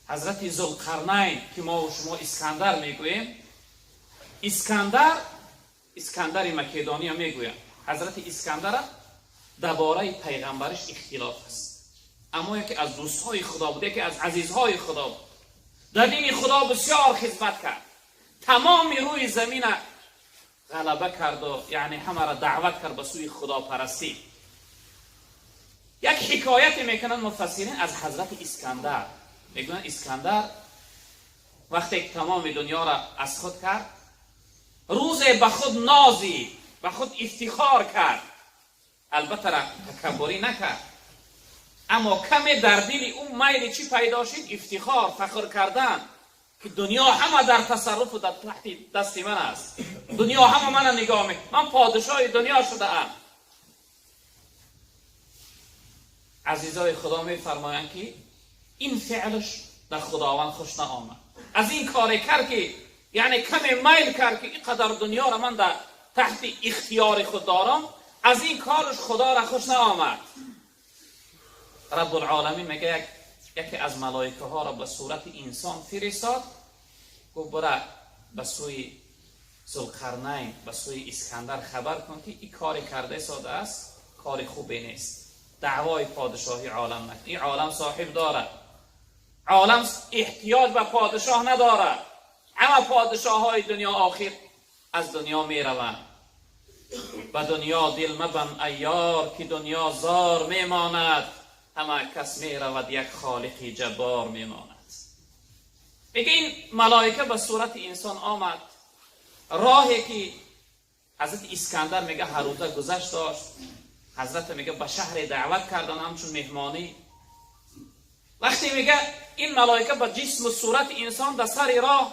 Ҳазрати Зулқарнайн, ки мо шумо Искандар мегӯем, Искандар, Искандари Македония мегӯянд. Ҳазрати Искандара дар бораи пайғамбариш ихтилоф аст, аммо яке аз дӯстҳои Худо буд, яке аз азизҳои Худо буд, дар дини Худо бисёр хизмат кард, тамоми рӯи замина ғалаба карду, яъне ҳамаро даъват кард ба сӯи худопарастӣ. Як ҳикояте мекунанд муфассирин аз ҳазрати Искандар. Мегӯянд, Искандар вақте ки тамоми дунёро аз худ кард, рӯзе ба худ нозид, ба худ ифтихор кард. Албатта, такаббурӣ накард, аммо каме дар дили ӯ майли чӣ пайдо шид? Ифтихор, фахр кардан, ки дунё ҳама дар тасарруфу дар таҳти дасти ман аст, дунё ҳама мана нигоҳ мекунад, ман подшоҳи дунё шудаам. Азизои Худо, мефармоянд, ки ин феълаш дар Худованд хуш наомад. Аз ин коре кард, ки яъне каме майл кард, ки ин қадар дунёро ман дар таҳти ихтиёри худ дорам, аз ин кораш Худоро хуш наомад. Раббулоламин мега, яке аз малоикаҳоро ба сурати инсон фиристод, гуфт: «Бара ба сӯи Зулқарнайн, ба сӯи Искандар хабар кун, ки ин коре карда истодааст, кори хубе нест. Даъвои подшоҳи олам накун. Ин олам соҳиб дорад, олам эҳтиёҷ ба подшоҳ надорад. Ҳама подшоҳҳои дунё охир аз дунё мераванд. Ба дунё дил мабанд, айёр, ки дунё зор мемонад. Ҳама кас меравад, як Холиқи Ҷаббор мемонад». Мега, ин малоика ба сурати инсон омад. Роҳе ки ҳазрати Искандар, мега, ҳаррӯза гузашт дошт, ҳазрата, мега, ба шаҳре даъват кардан ҳамчун меҳмонӣ. Вақте, мега, ин малоика ба ҷисму сурати инсон дар сари роҳ,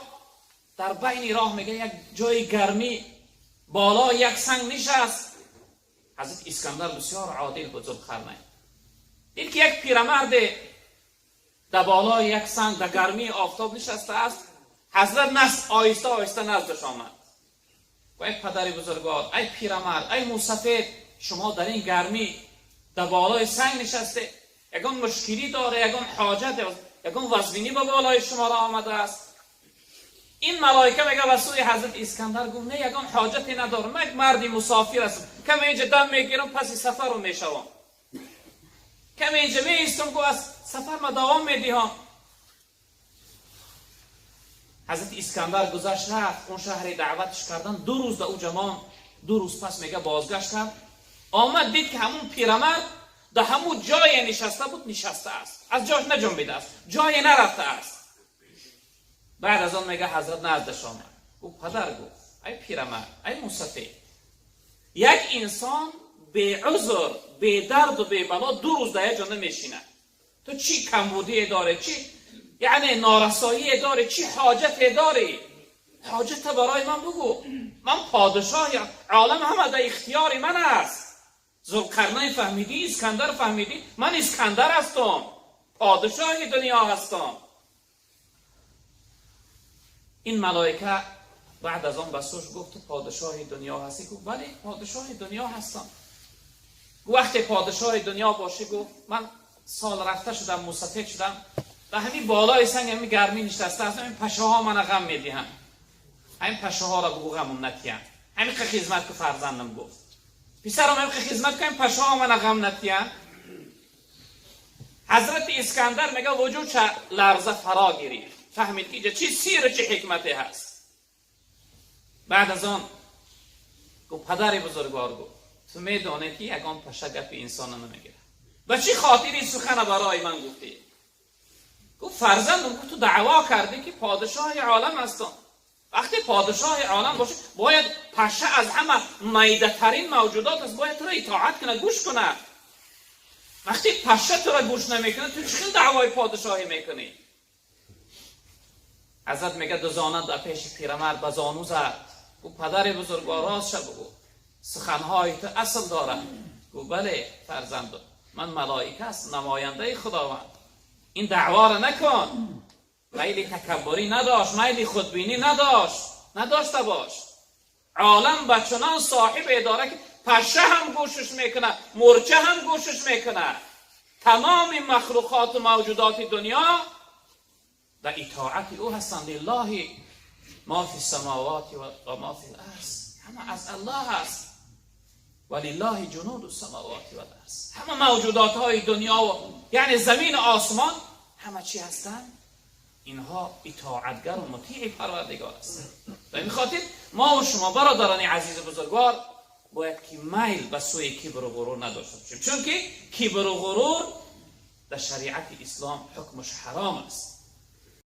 дар байни роҳ, мега, як ҷои гармӣ, болои як санг нишаст. Ҳазрати Искандар бисёр одил буд. Зулқарнайн дид, ки як пирамарде дар болои як санг дар гармии офтоб нишастааст. Ҳазрат оҳиста оҳиста наздаш омад ва: «Ай падари бузургвор, ай пирамард, ай мусафед, шумо дар ин гармӣ дар болои санг нишасте, ягон мушкилӣ дора, ягон ҳоҷат, ягон вазнинӣ ба болои шуморо омадааст?» Ин малоика, мега, ба сӯи ҳазрати Искандар гуфт: «Не, ягон ҳоҷате надорам, ман як марди мусофир ҳастам, каме инҷа дам мегирам, паси сафару мешавам, каме инҷа меистам, гу аз сафар ма давом медиҳам». Ҳазрати Искандар гузашт, рафт он шаҳре даъватш кардан. 2 рӯз да уҷа монд. 2 рӯз пас, мега, бозгашт кард, омад, дид, ки ҳамун пирамард да ҳамун ҷое нишаста буд, нишастааст, аз ҷош наҷунбидааст, ҷое нарафтааст. Баъд аз он, мега, ҳазрат наздаш омад, гуфт: «Падар», гуфт, «ай пирамард, ай мусафед, як инсон беузр, бедарду бебало 2 рӯз дар як ҷо намешинад. Ту чӣ камбудие дорӣ, чӣ, яъне, норасоие дорӣ, чӣ ҳоҷате дорӣ? Ҳоҷата барои ман бугӯ. Ман подшоҳи олам, ҳама дар ихтиёри ман аст. Зулқарнайн фаҳмидӣ, Искандар фаҳмидӣ, ман Искандар ҳастам, подшоҳи дунё ҳастам». Ин малоика баъд аз он ба сӯш гуфт: «Ту подшоҳи дунё ҳастӣ?» Гуфт: «Бале, подшоҳи дунё ҳастам». «Вақте подшоҳи дунё бошӣ», гуфт, «ман сол рафта шудам, мусафед шудам, ба ҳамин болои санг, ҳамин гармӣ нишаста ҳастам, ҳамин пашаҳо мана ғам медиҳанд. Ҳамин пашаҳоро бугӯ ғамум натиҳанд. Ҳамин қа хизмат ку, фарзандам», гуфт, «писарам, ҳамин қа хизмат ку, ҳамин пашаҳо мана ғам натиҳанд». Ҳазрати Искандар, мега, вуҷудша ларза фаро гирифт, фаҳмид, ки иҷа чӣ сиру чӣ ҳикмате ҳаст. Баъд аз он гуфт: «Падари бузургвор», гуфт, «ту медонӣ, ки ягон паша гапи инсона намегирад. Ба чӣ хотири сухана барои ман гуфтӣ?» Гуфт: «Фарзандам», гуфт, «ту даъво кардӣ, ки подшоҳи олам ҳастам. Вақте подшоҳи олам бошӣ, бояд паша, аз ҳама майдатарин мавҷудот аст, бояд туро итоат кунад, гӯш кунад. Вақте паша туро гӯш намекунад, ту чӣ хел даъвои подшоҳӣ мекунӣ?» Ҳазрат, мега, дузона дар пеши пирамард ба зону зад, гуфт: «Падари бузургвор, ростша бугӯ, суханҳои ту асл дорад?» Гуфт: «Бале, фарзанду, ман малоика аст, намояндаи Худованд. Ин даъворо накун». Майли такаббурӣ надошт, майли худбинӣ надошт. Надошта бош, олам ба чунон соҳибе дора, ки паша ҳам гӯшаш мекунад, мурча ҳам гӯшаш мекунад, тамоми махлуқоту мавҷудоти дунё. و اطاعت او هستند. لله ما فی السماوات و ما فی الارض، همه از الله است. و لله جنود السماوات و الارض، همه موجودات های دنیا و یعنی زمین و آسمان همه چی هستند؟ اینها اطاعتگر و مطیع پروردگار هستند. به این خاطر ما و شما برادران عزیز بزرگوار باید که میل به سوی کبر و غرور نداشته باشیم، چون که کبر و غرور در شریعت اسلام حکمش حرام است.